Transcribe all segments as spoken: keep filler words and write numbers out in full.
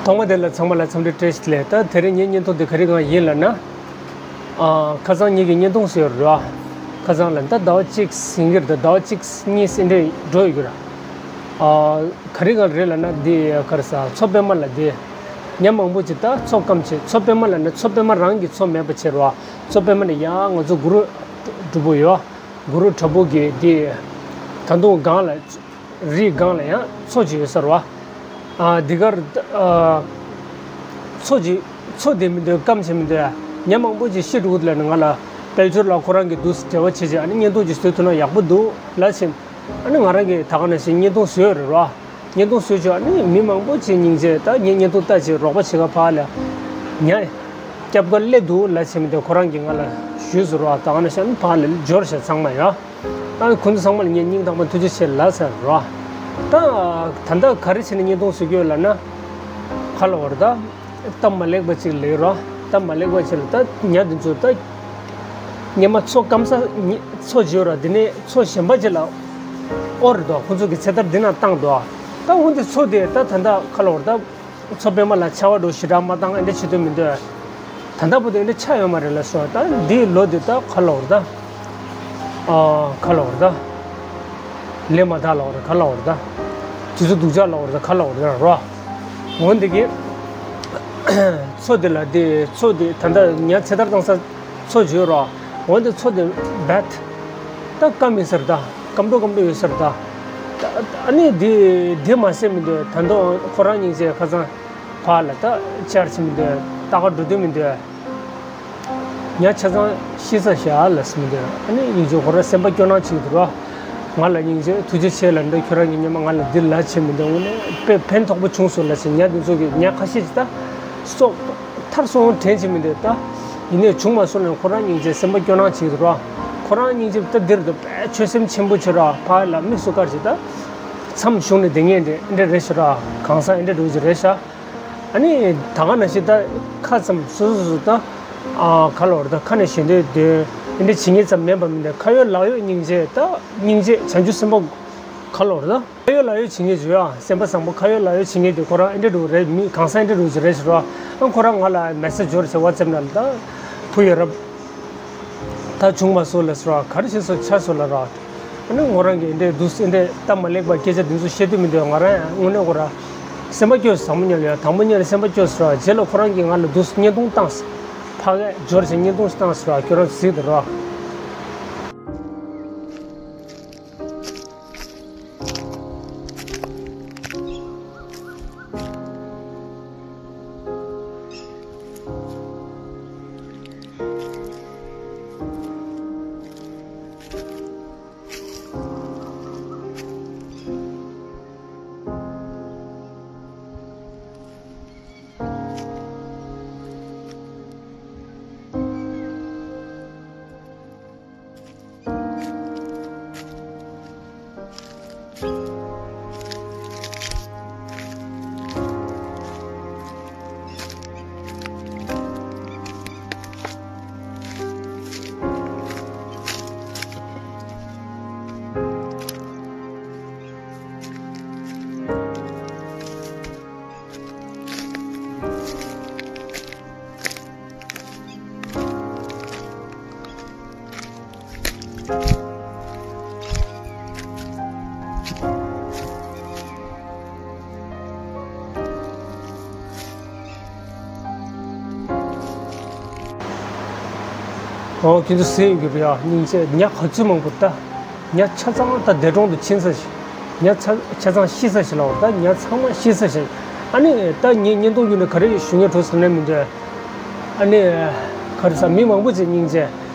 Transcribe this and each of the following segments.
ཚང་མ་དེ་ལ་ཚང་མ་ལ་འཚམས་འདྲི་བཀྲ་ཤིས་བདེ་ལེགས། ད་དེ་རིང་ངའི་བརྙན་ཐུང་དེ་ག་རེ་གང་ཡིན་ལབ་ན། ཨ། ཁ་སང་ངེད་ཀྱི་བརྙན་ཐུང་བཟོས་ཡོད་རེད་བ། ཁ་སང་ལ་ད་ཟླ་བ་གཅིག་ཟིན་གྱི་རེད། ཟླ་བ་གཅིག་གཉིས་ཟིན་འདྲ་འགྲོ་ཡོད་ཀྱི་རེད། ཨ། ག་རེ་གང་རེད་ལབ་ན་འདི་ག་རེ་ཟ། མཚོ་པདྨ་ལ་འདི། ཉ་མང་པོ་ཅིག་ད་མཚོ་སྐམ་བྱས། མཚོ་པདྨ་ལབ་ན་མཚོ་པདྨ་རང་གི་མཚོ་མེད་པ་བྱས་རེད་བ། མཚོ་པདྨ་ནས་ཡང་ང་ཚོ་གུ་རུ་སྒྲུབ་པོ་ཡོད། གུ་རུ་བྲག་ཕུག་གི་འདི། ད་དུང་སྒང་ལ། རིའི་སྒང་ལ་ཡང་མཚོ་ཅིག་ཡོད་ས་རེད་བ། ཨ། འདི་གར། ཨ། མཚོ་ཅིག་མཚོ་དེ་མི་འདོད་སྐམ་བྱེད་མི་འདོད་ཡ། ཉ་མང་པོ་ཅིག་ཤི་འགྲོ་གི་འདུག་ལབ་ནས་ང་ལ་དཔལ་འབྱོར་ལགས་ཁོ་རང་གིས་འདུག་འབྲེལ་བ་བྱེད་བྱེད། ཨ་ནི་བརྙན་ཐུང་ཅིག་བཟོས་ཐུབ་ན་ཡག་པོ་འདུག་ལབ་བྱས། ཨ་ནི་ང་རང་གིས་ད་ག་ནང་བཞིན་བརྙན་ཐུང་བཟོས་ཡོད་རེད་བ། བརྙན་ཐུང་བཟོས་བྱས། ཨ་ནི་མི་མང་པོ་ཅིག་སྙིང་རྗེ། ད་ངའི་བརྙན་ཐུང་ལྟ་བྱས་རོགས་པ་བྱེད་ག་ཕར་ལ། ཉ་སྐྱབས་ག་སླེབས་འདུག་ལབ་བྱས་མི་འདོད་ཁོ་རང་གིས་ང་ལ་ཞུས་སོང་རེད་བ། ད་ག་ནང་བཞིན་ཕར་ལ་འབྱོར་བྱས་ཚང་མ་ཡ། ཨ། ཁོང་ཚོ་ཚང་མ་ལ་ངས་སྙིང་ཐག་པ་ཐུགས་རྗེ་ཆེ་ལབ་ཟེར་རོ། ད་ད་ལྟ་ག་རེ་བྱས་ནས་བརྙན་ཐུང་བཟོ་གི་ཡོད་ལབ་ན། ཁ་ལ་བར་ད་སྟབས་མ་ལེགས་པ་ཅིག་ལས་རོ། སྟབས་མ་ལེགས་པ་ཅིག་ལ་ད་ཉ་འདི་ཚོ་ད་སྔོན་མ་མཚོ་སྐམ་ས་མཚོ་བརྗེ་རོ། དེ་ནས་མཚོ་གཞན་པ་ཅིག་ལ་ཨོ་རེད་དོ། ཁོང་ཚོ་གི་ཚེ་ཐར་འདི་ན་བཏང་འདུག་ད་འོན་ཏེ་མཚོ་དེ་ད་ད་ལྟ་ཁ་ལ་བར་ད། མཚོ་པདྨ་ལ་ཆར་པ་འགྲོ་ཞེ་དྲག་མ་བཏང་། ཨེ་འདྲ་བྱེད་དུ་མི་འདོད། ད་ལྟ་བུ་དུ་ཨེ་འདྲ་ཆགས་ཡོད་མ་རེད་ལབ་སོང་། ད་འདིའི་ལོ་འདི་ད་ག་ལ་བར་ད། ཨ། ག་ལ་བར་ད། ལས་མ་དག་ལ་བར་ག་ལ་བར་ད། དུས་ཚོད་སྡུག་ཅག་ལ་བར་ད་ག་ལ་བར་ད་རོ། འོན་ཏེ་གི། མཚོ་འདི་ལ་འདི་མཚོ་འདི་ད་ལྟ་ཉ་ཚེ་ཐར་བཏང་ས། མཚོ་བརྗེ་རོ། འོན་ཏེ་མཚོ་དེ་རྦད། ད་སྐམ་ཡིན་ས་རེད་ད། སྐམ་འགྲོ་སྐམ་འགྲོ་ཡོད་ས་རེད་ད། ད་ཨ་ནི་དེ་དེ་མ་ཟད་མི་འདུག་ད་དུང་ཁོ་རང་སྙིང་རྗེ་ཁ་སང་ཕར་ལ་ད་བཅར་ཕྱིན་མི་འདུག་ལྟ་ག་འགྲོ་འདོད་མི་འདུག་ཉ་ཆ་ཚང་ཤི་ས་བཞག་ལབ་ཟེར་མི་འདུག་ཨ་ནི་སྙིང་རྗེ་ཁོ་རང་སེམས་པ་སྐྱོ་སྣང་བྱེད་ཀྱི་འདུག་ར། ང་ལ་སྙིང་རྗེ་ཐུགས་རྗེ་ཆེ་ལབ་འདུག་ཁྱོད་རང་གིས་སྔོན་མ་ང་ལ་འདི་ལབ་བྱས་མི་འདུག་དངོས་གནས་དཔེ་ཕན་ཐོགས་པོ་བྱུང་སོང་ལབ་ཟེར། ཉ་འདི་ཚོ་གི་ཉ་ཁ་ཤས་ཀྱིས་ད་སྲོག་ཐར་སོང་དྲན་བྱེད་མི་འདུག་ད་ཡིན་ནའི་བྱུང་མ་སོང་ནས་ཁོ་རང་སྙིང་རྗེ་སེམས་པ་སྐྱོ་སྣང་བྱེད་ཀྱི་འདུག་ར། ཁོ་རང་སྙིང་རྗེ་ད་འདིར་འདུག་དཔེ་ཆོད་སེམས་ཆེན་པོ་བྱེད་ར། ཕར་ལ་དམིགས་སུ་བཀར་བྱས་ད་མཚམས་ཞུགས་ནས་བསྡད་མཁན་དེ་འདྲ་རེད་ཤག་ར། གང་ཟག་འདི་འདྲ་འགྲོ་གི་རེད་ཤག་ཨ་ནི་ད་ག་ནང་བཞིན་ད་ཁ་ཙམ་སོ་སོ་སོ་ད་ཨ་ག་ལ་བར་ད་ཁ་ནས་བཞེས་འདོད་འདོད་འདི་འདྲ་བྱེད་མཁན་ཙམ་མིན་པ་མི་འདུག་ཁ་ཡོད་ལག་ཡོད་སྙིང་རྗེ་ད་སྙིང་རྗེ་བྱང་ཆུབ་སེམས་དཔའ་ག་ལ་བར་ད། ཁ་ཡོད་ལག་ཡོད་བྱེད་མཁན་ཅིག་ཡོད་ཨ། སེམས་པ་བཟང་པོ་ཁ་ཡོད་ལག་ཡོད་བྱེད་མཁན་དེ་ཁོ་རང་ཨེ་འདྲ་འགྲོ་རེད། མི་གང་ཟག་ཨེ་འདྲ་འགྲོ་ཅིག་རེད་ཟེར་རོ། ཨ་ཁོ་རང་ང་ལ་མེ་སེ་ཇི་འབྱོར་ཟེར་ཝ་ཙེབ་ནང་ལ་ད་བུ་ཡོད་རབས་ད་བྱུང་མ་སོང་ལབ་ཟེར་རོ། ག་རེ་བྱས་སོང་ཆ་སོང་ལབ་རོ། ཨ་ནི་ངོ་རང་གིས་ཨེ་འདྲ་འདུག་ཨེ་འདྲ་སྟབས་མ་ལེགས་པ་སྐད་ཆ་འདི་ཚོ་བཤད་དུས་མི་འདུག་ང་རང་ཡང་དངོས་གནས་ཁོ་རང་སེམས་པ་སྐྱོ་སོང་། དང་པོ་ཉིད་ལ་སེམས་པ་སྐྱོ་ཟེར་རོ། རྗེས་ལ་ཁོ་རང་གིས་ང་ལ་འདུག་བརྙན་ཐུང་བཏང་ཟེར། ཕ་གིར་འབྱོར་ཟེར་བརྙན་ཐུང་བཏང་ཟེར་རོ། ཁྱོད་རང་གཟིགས་དང་རོ། ཨོ། ཁྱེད་ཚོ་གཟིགས་ཡོད་ཀྱི་རེད་ཡ། སྙིང་རྗེ། ཉ་ག་ཚོད་མང་པོ་ལྟ། ཉ་ཆ་ཚང་ད་འདས་གྲོངས་དུ་ཕྱིན་ས་ཞིག་ཉ་ཆ་ཆ་ཚང་ཤི་ས་ཞིག་ལ་བར་ད་ཉ་ཚང་མ་ཤི་ས་ཞིག་ཨ་ནི་ད་ངས་བརྙན་ཐུང་བརྒྱུད་ནས་ག་རེ་ཞུ་སྙིང་བྲོ་ཟེར་ན་མི་འདོད། ཨ་ནི་ག་རེ་ཟ། མི་མང་པོ་ཅིག་སྙིང་རྗེ།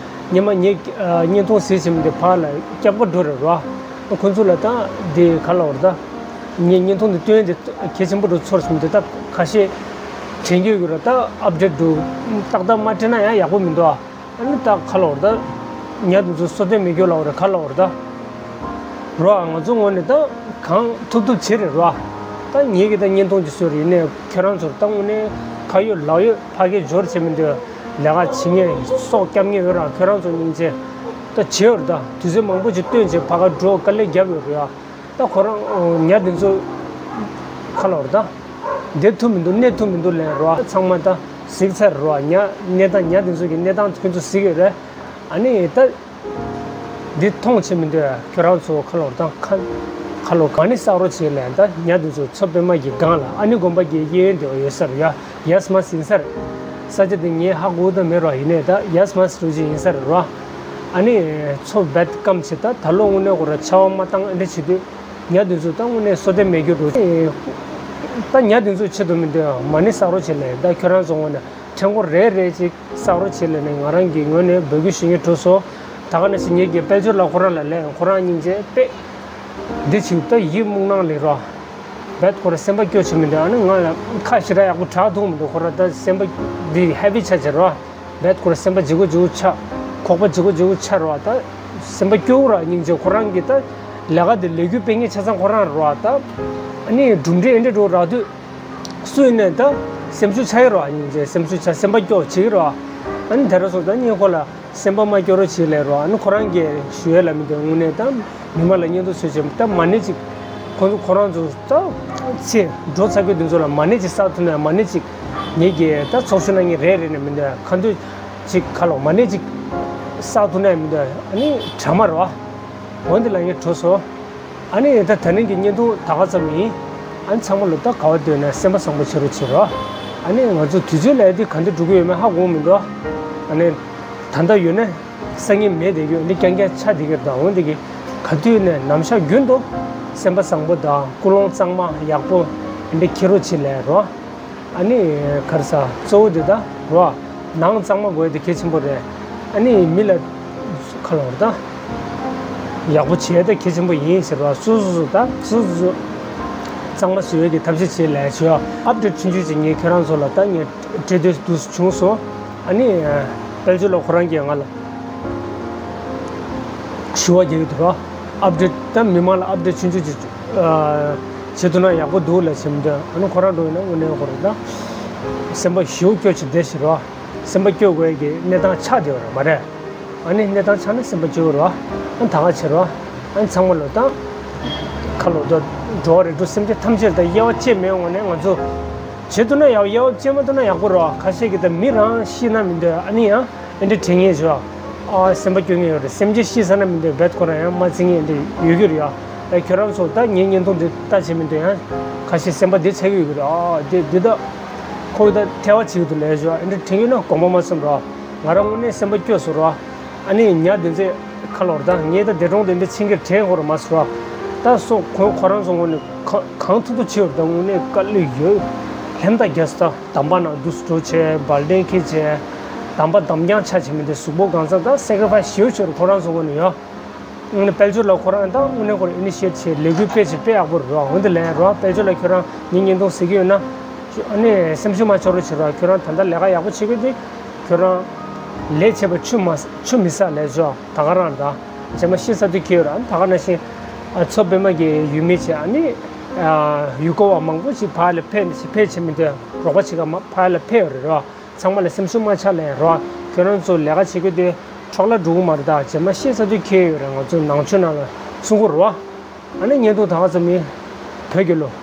སྔོན་མ་ངས་བརྙན་ཐུང་གཟིགས་བྱས་མི་འདུག་ཕར་ལ་སྐྱབས་ཀ་འགྲོ་རེད་རོ། ཁོ་ཚོ་ལ་ད་འདི་ག་ལ་བར་ད། ངས་བརྙན་ཐུང་འདི་སྟོན་དེ་གལ་ཆེན་པོ་འགྲོ་ཚོར་སོང་། འདི་ད་ཁ་ཤས་དྲན་རྒྱུ་ཡོད་ཀྱི་རེད། ད་ཨབ་ཌེཊ་འགྲོ་ཏག་ཏག་མ་སྤྲད་ན་ཡང་ཡག་པོ་མི་འདུག་ཨ་ནི་ད་ག་ལ་བར་ད། ཉ་དེ་ཚོ་སོ་ཐོན་མེད་རྒྱུ་ལ་བར་ག་ལ་བར་ད། རོ། ང་ཚོ་ངོས་ནས་ད་གང་ཐུབ་ཐུབ་བྱེད་རེད་རོ། ད་ངེད་ཀྱི་ད་བརྙན་ཐུང་ཅིག་བཟོས་རེད། ཡིན་ནའི་ཁྱེད་རང་ཚོར་ད་དངོས་གནས་ཁ་ཡོད་ལག་ཡོད་ཕ་གིར་འབྱོར་བྱེད་མི་འདོད། ལས་ཀ་བྱེད་མཁན་སྲོག་སྐྱབས་མཁན་ཡོད་ར། ཁྱེད་རང་ཚོ་སྙིང་རྗེ་ད་བྱེད་ཡོད་རེད། ད་དུས་ཚོད་མང་པོ་ཅིག་བཏོན་བྱས་ཕ་གིར་འགྲོ་དཀའ་ལས་བརྒྱབ་ཡོད་རེད་ཡ། ད་ཁོ་རང་ཉ་དེ་ཚོ་ག་ལ་བར་ད། བསྡད་ཐུབ་མི་འདུག་གནས་ཐུབ་མི་འདུག་ལབ་རོ། ཚང་མ་ད་གཟིགས་ཚར་རོ། ཉ་གནས་སྟངས་ཉ་དེ་ཚོ་གི་གནས་སྟངས་ཁྱོད་ཚོ་གཟིགས་ཡོད་རེད། ཨ་ནི་ད། འདི་མཐོང་བྱེད་མི་འདོད། ཁྱོད་རང་ཚོ་ཁ་ལོར་དང་ཁ་ཁ་ལོ་གང་ནི་བསགས་རོགས་བྱེད་ལས། ད་ཉ་འདི་ཚོ་མཚོ་པད་མ་གི་སྒང་ལ་ཨ་ནི་དགོན་པ་གི་གཡས་གཡོན་དེ་ཡོད་ས་རེད་ཡ། ཡས་མ་ཟིན་ས་རེད། ས་ཆ་དེ་ངས་ཧ་གོ་ད་མེད་རོགས། ཡིན་ནས་ད་ཡས་མ་ཟིན་རོགས་ཅིག་ཡིན་ས་རེད་རོ། ཨ་ནི་མཚོ་བད་སྐམ་བྱེད། ད་ད་ལོ་དངོས་གནས་ཁོ་ར་ཆར་པ་མ་བཏང་ཨ་འདྲ་བྱེད་དུས་ཉ་འདི་ཚོ་ད་དངོས་གནས་སོ་ལྟ་མེད་རྒྱུ་འགྲོ། ད་ཉ་འདི་ཚོ་ཆེད་དུ་མི་འདོད། མ་ཎི་བསགས་རོགས་བྱེད་ལས། ད་ཁྱོད་རང་ཚོ་ངོས་ནས། ཕྲེང་སྐོར་རེ་རེ་ཅིག་བསགས་རོགས་བྱེད་ལབ་ནས་ང་རང་གི་ངོས་ནས་འབོད་སྐུལ་ཞུ་སྙིང་བྲོ་སོང་། ད་ག་ནང་བཞིན་ངེད་ཀྱི་དཔལ་འབྱོར་ལགས་ཁོ་རང་ལ་ལན་ཁོ་རང་སྙིང་རྗེ་དཔེ་འདི་ཅིག་ད་ཡིད་སྨུག་ནག་ལས་རོ། བད་ཁོ་ར་སེམས་པ་སྐྱོ་བྱེད་མི་འདུག་ཨ་ནི་ང་ལ་ཁ་ཞེ་དྲག་ཡག་པོ་གྲགས་ཐུབ་མི་འདུག་ཁོ་ར་ད་སེམས་པ་འདི་ཧེ་བི་ཆགས་བྱེད་རོ། བད་ཁོ་ར་སེམས་པ་ལྗིད་ཁོག་ལྗིད་ཁོག་ཆགས། ཁོག་པ་ལྗིད་ཁོག་ལྗིད་ཁོག་ཆགས་རོ། ད་སེམས་པ་སྐྱོ་ར་སྙིང་རྗེ། ཁོ་རང་གི་ད་ལས་ཀ་འདི་ལས་འགུལ་སྤེལ་མཁན་ཆ་ཚང་ཁོ་རང་རོ། ད་ཨ་ནི་གྲུབ་འབྲས་ཨེ་འདྲ་འགྲོ་རག་དུས། སུ་ཡིན་ནའི་ད་སེམས་ཤུགས་ཆག་གི་རོ། སྙིང་རྗེ་སེམས་ཤུགས་ཆག་སེམས་པ་སྐྱོ་བྱེད་ཀྱི་རོ། ཨ་ནི་དེ་ར་སོང་ད་ངས་ཁོ་ལ་སེམས་པ་མ་སྐྱོ་རོགས་བྱེད་ལབ་རོ། ཨ་ནི་ཁོ་རང་གིས་ཞུ་ཡས་ལ་མི་འདོད། དངོས་གནས་ད་མི་མང་ལ་བརྙན་ཐུང་བཟོས་བྱས་ད་མ་ཎི་ཅིག་ཁོ་ཚོ་ཁོ་རང་ཚོ་ད་ཚེ་འགྲོ་ཚར་གྱི་དུས་ཚོད་ལ་མ་ཎི་ཅིག་བསགས་ཐུབ་ན། མ་ཎི་ཅིག་ངེད་ཀྱིས་ད་ཚོགས་ཞུགས་གནང་མཁན་རེ་རེ་ནས་མི་འདོད་ཁ་འདོན་ཅིག་ཁ་ལོ་མ་ཎི་ཅིག་བསགས་ཐུབ་ན་མི་འདོད། ཨ་ནི་དྲ་མ་རོ། འོན་ཏེ་ལ་ངས་གྲོ་སོ། ཨ་ནི་ད་ད་ནིང་གི་བརྙན་ཐུང་ད་ག་ཙམ་ཡིན། ཨ་ནི་ཚང་མ་ལོ་ད་ག་བ་འདོད་ན་སེམས་པ་བཟང་པོ་བྱེད་རོགས་བྱེད་རོགས། ཨ་ནི་ང་ཚོ་དུས་ཚོད་ལ་ཡ་དེ་ག་འདྲ་འགྲོ་གི་ཡོད་མེད་ཧ་གོ་མི་འདུག་ཨ་ནི་ད་ལྟ་ཡོད་ན་སང་ཉིན་མེད་བསྡད་ཀྱི་ཡོད། འདི་རྐྱང་རྐྱང་ཆགས་བསྡད་ཀྱི་རེད། ད་འོན་ཏེ་གི་ག་དུས་ནས་ནམ་ཞག་རྒྱུན་དུ་སེམས་པ་བཟང་པོ་དང་ཀུན་སློང་གཙང་མ་ཡག་པོ་འདི་འཁྱེར་རོགས་བྱེད་ལབ་རོགས། ཨ་ནི་ག་རེ་ཟ། གཙོ་བོ་འདི་ད་རོ། ནང་གཙང་མ་དགོས་ཡ་དེ་གལ་ཆེན་པོ་རེད། ཨ་ནི་མི་ལ་ཁ་ལོ་རེ་ད་ཡག་པོ་བྱེད་ཡ་ད་གལ་ཆེན་པོ་ཡིན་ཟེར་བ། སོ་སོ་སོ་ད་སོ་སོ་སོ་གཙང་མ་བཟོ་ཡ་གི་ཐབས་ཤེས་བྱེད་ལས་བྱོས། ཨབ་ཌེཊ་ཆུང་ཆུང་ཅིག་ངས་ཁྱེད་རང་ཚོ་ལ་ད་ངས་སྤྲད་འདོད་འདུག་བྱུང་སོང་། ཨ་ནི་དཔལ་འབྱོར་ལགས་ཁོ་རང་གིས་ང་ལ་ཞུ་བ་རྒྱག་གི་འདུག་རོ། ཨབ་ཌེཊ་ད་མི་མང་ལ་ཨབ་ཌེཊ་ཆུང་ཆུང་ཅིག་བྱེད་ཐུབ་ན་ཡག་པོ་འདུག་ལབ་བྱེད་མི་འདོད། ཨ་ནི་ཁོ་རང་འགྲོ་ཡིན་ན་དངོས་གནས་ཁོ་རང་ད་སེམས་པ་ཞེ་པོ་སྐྱོ་ཅིག་བསྡད་ཤག་རོ། སེམས་པ་སྐྱོ་དགོས་ཀྱི་གནས་སྟངས་ཆགས་བསྡད་པ་རེད་མ་རེད། ཨ་ནི་གནས་སྟངས་ཆགས་ན་སེམས་པ་སྐྱོ་གི་རོ། ཨ་ནི་ད་ག་བྱེད་རོ། ཨ་ནི་ཚང་མ་ལོ་ད་ཁ་ལོ་ད་འགྲོ་བ་རིགས་དྲུག་སེམས་ཅན་ཐམས་ཅད་ད་དབྱེ་བ་ཕྱེ་མེད་ངོ་ནས་ང་ཚོ་བྱེད་ཐུབ་ན་ཡག་དབྱེ་བ་ཕྱེ་མ་ཐུབ་ན་ཡག་པོ་རོ། ཁ་ཤས་ཀྱིས་ད་མི་རང་ཤི་ན་མི་འདོད། ཨ་ནི་ཡང་ཨེ་འདྲ་དྲན་ངེས་བྱོས། ཨ་སེམས་པ་སྐྱོ་ངེས་ཡོད་རེད། སེམས་ཅན་ཤི་ས་ན་མི་འདོད་བད་ཁོ་རང་ཡང་མ་བརྩི་ངེས་ཨེ་འདྲ་ཡོད་ཀྱི་རེད་ཡ། ད་ཁྱོད་རང་ཚོ་ད་ངའི་བརྙན་ཐུང་འདི་ལྟ་བྱེད་མི་འདོད་ཡང་ཁ་ཤས་སེམས་པ་འདི་ཆགས་ཀྱི་ཡོད་ཀྱི་རེད། ཨ་འདི་འདི་ད་ཁོ་ད་ཐལ་བ་བྱེད་ཀྱི་འདུག་ལས་བྱོས། ཨེ་འདྲ་དྲན་ཡོད་ན་དགོངས་པ་མ་ཚོམ་རོ། ང་རང་དངོས་གནས་སེམས་པ་སྐྱོ་སོང་རོ། ཨ་ནི་ཉ་འདི་ཚོས་ཁ་ལོར་ད་ངས་ད་འདས་གྲོངས་དེ་འདྲ་ཕྱིན་གྱི་དྲན་ཁོ་ར་མ་སོང་རོ། ད་སོ་ཁོ་ཁོ་རང་ཚོ་དངོས་གནས་གང་གང་ཐུབ་ཐུབ་བྱེད་ཡོད་རེད། ད་དངོས་གནས་དཀའ་ལས་ཡོད། ལྷན་ད་རྒྱ་སྟ། དམ་པ་ནང་དུ་སྤྲོ་བྱས་འབལ་གདན་འཁེལ་བྱས། དམ་པ་དམ་རྐྱང་ཆ་བྱེད་མི་འདི་གཟུགས་པོ་གང་ཚང་ད་སེ་ཀ་རི་ཕའི་སི་ཞེ་པོ་ཅིག་ཁོ་རང་ཚོ་ངོས་ནས་ཡོད། དངོས་གནས་དཔལ་འབྱོར་ལགས་ཁོ་རང་ད་དངོས་གནས་ཁོ་རང་ཨི་ནི་ཤི་ཨེ་ཊི་བྱས་ལས་འགུལ་སྤེལ་བྱས་དཔེ་ཡག་པོ་རེད་རོ། འོན་ཏེ་ལན་རོ་དཔལ་འབྱོར་ལགས་ཁྱོད་རང་ངའི་བརྙན་ཐུང་གཟིགས་ཀྱི་ཡོད་ན། ཨ་ནི་སེམས་ཤུགས་མ་ཆག་རོགས་བྱེད་རོགས། ཁྱོད་རང་ད་ལྟ་ལས་ཀ་ཡག་པོ་བྱེད་ཀྱི་འདུག་ཁྱོད་རང་ལས་བྱེད་པ་ཆུ་མ་ཆུ་མི་ཟ་ལས་བྱོས། ད་ག་རང་ད་རྗེས་མ་ཤི་ས་དུས་ཁེལ་ཡོད་ར། ད་ག་ནང་བཞིན་མཚོ་པད་མ་གི་ཡུལ་མི་བྱས་ཨ་ནི་ཡུལ་སྐོར་བ་མང་པོ་ཞིག་ཕར་ལ་ཕེབས་ཕེབས་བྱེད་མི་འདོད་རོགས་པ་བྱེད་ག་མ་ཕར་ལ་ཕེབས་ཡོད་རེད་རོ། ཚང་མ་ལ་སེམས་ཤུགས་མ་ཆག་ལས་རོ། ཁྱོད་རང་ཚོ་ལས་ཀ་བྱེད་ཀྱི་དུས་འཕྲོ་བརླག་འགྲོ་གི་མ་རེད། ད་རྗེས་མ་ཤི་ས་དུས་ཁེལ་ཡོད་རེད། ང་ཚོ་ནང་ཆོས་ནང་ལ་གསུང་གི་རོ། ཨ་ནི་བརྙན་ཐུང་ད་ག་ཙམ་ཡིན། བོད་རྒྱལ་ལོ།